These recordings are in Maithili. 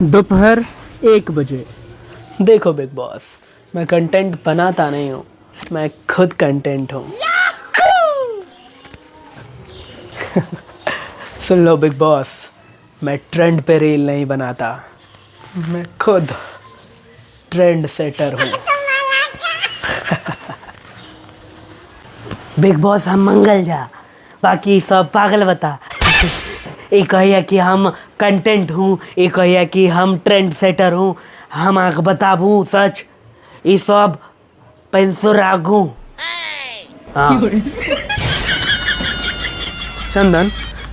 दोपहर 1 बजे। देखो बिग बॉस, मैं कंटेंट बनाता नहीं हूँ, मैं खुद कंटेंट हूँ। सुन लो बिग बॉस, मैं ट्रेंड पे रील नहीं बनाता, मैं खुद ट्रेंड सेटर हूँ। बिग बॉस, हम मंगल जा, बाकी सब पागल बता। एक कहिया कि हम कंटेंट हूँ, एक कहिया कि हम ट्रेंड सेटर हूँ। हम अहाँके बताबू सच, ई सब पेंसुर आगू। हाँ। चंदन,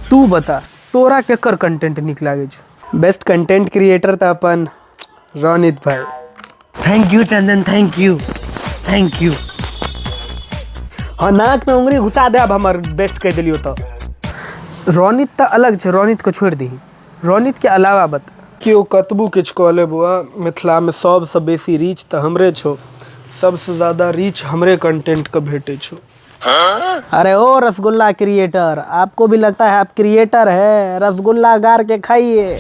तू बता, तोरा केकर कंटेंट नीक लागै छौ? बेस्ट कंटेंट क्रिएटर तऽ अपन रोनित भाई। Thank you Chandan, thank you, thank you. हाँ, नाक में उंगली घुसा दे। अब हमर बेस्ट कहि देलियो तऽ रोनित तऽ अलग छै, रोनित के छोड़ि दही। रोनित के अलावा बता। केओ कतबो किछु कऽ ले बौआ, मिथिलामे सबसँ बेसी रीच तऽ हमरे छौ। सबसँ ज्यादा रीच हमरे कंटेंटके भेटै छौ। अरे ओ रसगुल्ला क्रिएटर, आपको भी लगता है आप क्रिएटर है? रसगुल्ला गार के खाइए।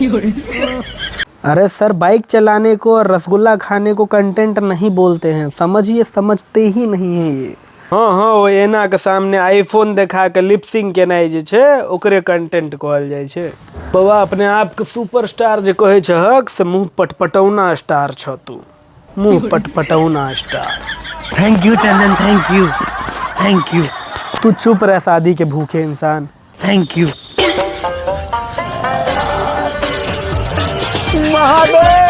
अरे सर, बाइक चलाने को और रसगुल्ला खाने को कंटेंट नहीं बोलते हैं, समझिए। समझते ही नहीं है ये। हाँ हाँ, ओ एना के सामने आईफोन देखा के लिपसिंग केनाइ जे छै, ओकरे कंटेंट कहल जाइ छै। बौआ, अपने आपके सुपरस्टार जे कहै छहक से मुँह पटपटौना स्टार छ तू, मुँह पटपटौना star. Thank you Chandan, thank you, thank you. तू चुप रह, शादी के भूखे इंसान। Thank you. Mahadev.